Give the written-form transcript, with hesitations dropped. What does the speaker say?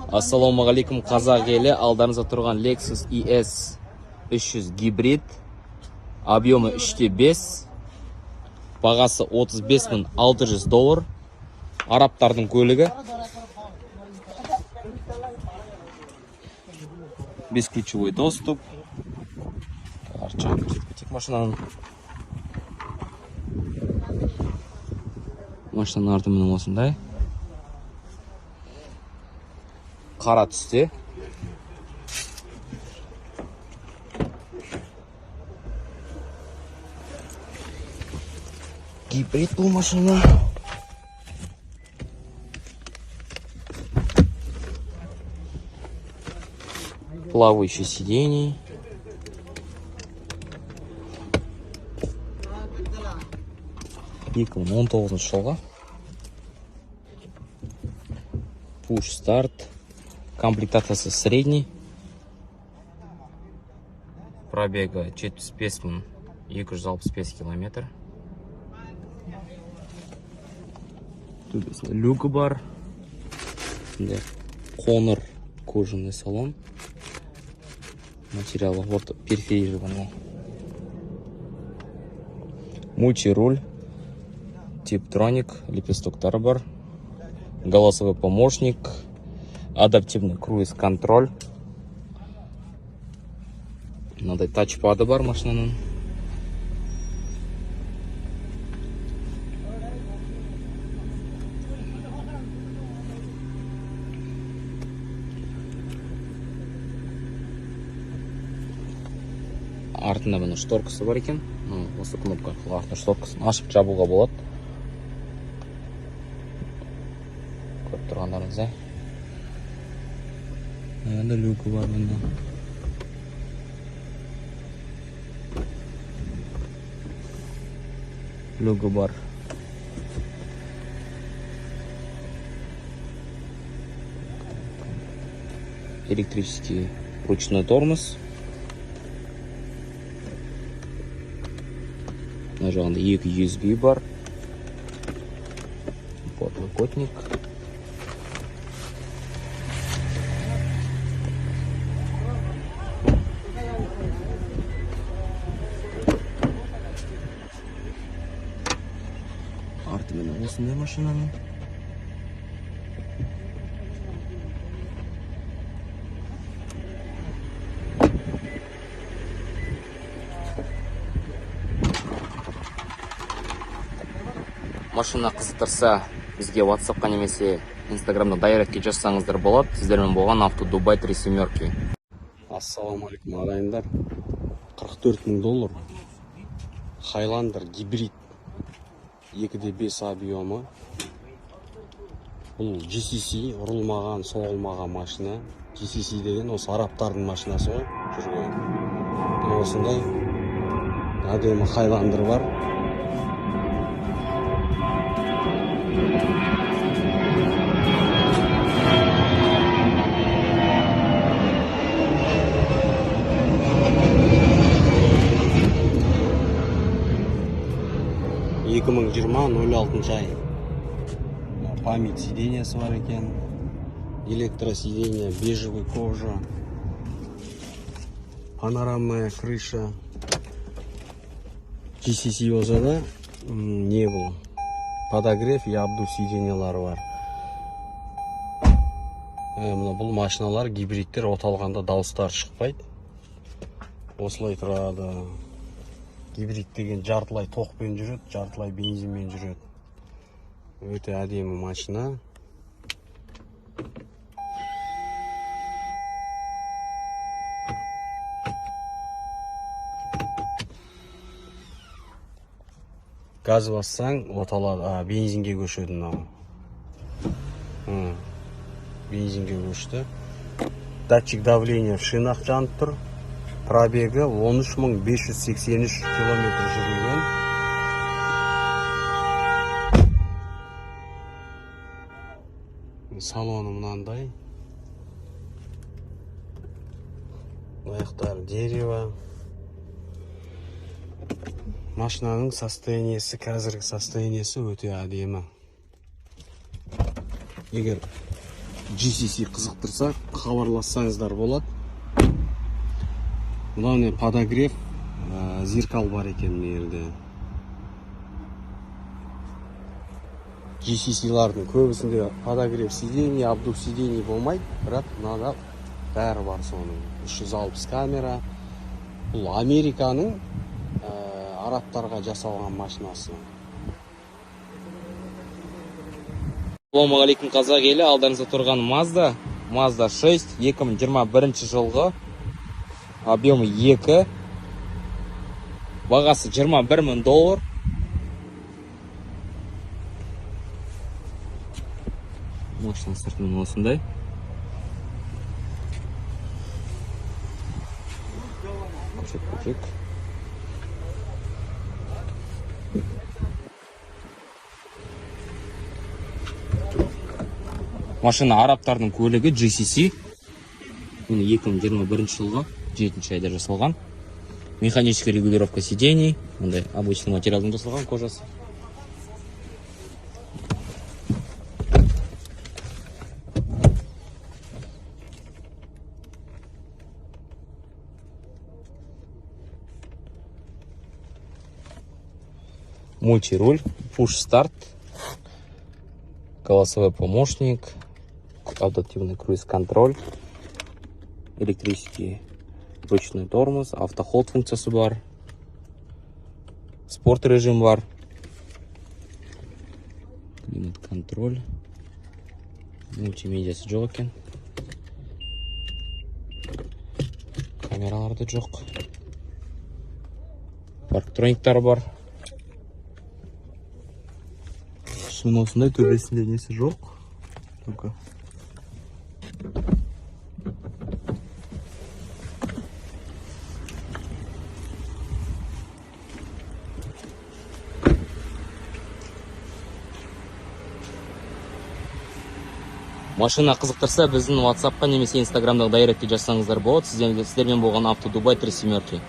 Ассалаумағалейкум, қазақ елі! Алдарыңызда тұрған Lexus ES 300 гибрид, объемы 3,5, бағасы 35 600 доллар. Арабтардың көлігі. Бесключевой доступ. Арт жағын көрсетіп кетейік машинаның. Машинаның арты міне осындай. Қара түсте. Гибрид бұл машина. Плавающий сидений. 2019 жылғы. Push start. Комплектациясы средний. Пробега 75 265 километр. Төбесінде люгі бар. Мында қоңыр кожаный салон. Материалы орта перфорированный. Мультируль. Типтроник, лепестоктары бар. Голосовой помощник. Адаптивный круиз-контроль. Мынандай тачпады бар машинаның. Артында міне шторкасы бар екен. Ну, осы кнопка арқылы артында шторкасын ашып жабуға болады. Көріп тұрғандарыңыздай. Мында люкі бар міне. Люгі бар. Электрический ручной тормоз. Мына жағында екі USB бар. Подлокотник. Арты міне осындай машинаның. Машина қызықтырса, бізге WhatsAppқа немесе Инстаграмда директке жазсаңыздар болады. Сіздермен болған Авто Дубай три семерки. Ассалаумағалейкум, ағайындар! 44 мың доллар, Хайландер гибрид, 2,5 объемы. Бұл GCC, ұрылмаған, соғылмаған машина. GCC деген осы арабтардың машинасы ғой жүрген. Міне, осындай әдемі Хайландер бар. 2020 06 ай. Память сиденьясы бар екен, электросиденье, бежевый кожа, панорамная крыша. GCC болса да, не бұл, подогрев и обдув сиденьялары бар. Мына бұл машиналар, гибридтер, от алғанда дауыстары шықпайды, осылай тұрады. Гибрид деген жартылай тоқпен жүреді, жартылай бензинмен жүреді. Өте әдемі машина. Газ бассаң, от алады, а, бензинге көшеді мынау. Бензинге көшті. Датчик давления в шинах жанып тұр. Пробегі 13 583 километр жүрілген. Салоны мынандай, аяқтары дерево. Машинаның состояниесі, қазіргі состояниесі өте әдемі. Егер GCC қызықтырса, хабарлассаңыздар болады. Мынау не, подогрев зеркал бар екен мына жерде. GCC-лардың көбісінде подогрев сидений, обдув сидений болмайды, бірақ мынада бәрі бар соның. 360 камера. Бұл Американың арабтарға жасалған машинасы. Ассалаумағалейкум, қазақ елі! Алдарыңызда тұрған Mazda, Mazda 6, 2021 жылғы, объемы 2, бағасы 21 мың доллар. Машина сыртынан осындай. Көрсетіп кетейік. Машина арабтардың көлігі, GCC. Міне, 2021 жылғы 7 айда жасалған. Механическая регулировка сидений, мындай обычный материалдан жасалған кожасы. Мультируль, пуш-старт, голосовой помощник, адаптивный круиз-контроль, электрический ручной тормоз, автохолд функциясы бар, спорт режим бар, климат-контроль, мультимедиасы жоқ екен, камералар да жоқ, парктрониктар бар. Ішінің осындай, төбесінде несі жоқ только. Машина қызықтырса, біздің WhatsAppқа немесе Инстаграмдағы директке жазсаңыздар болады. Сіздермен болған Авто Дубай, три семерки.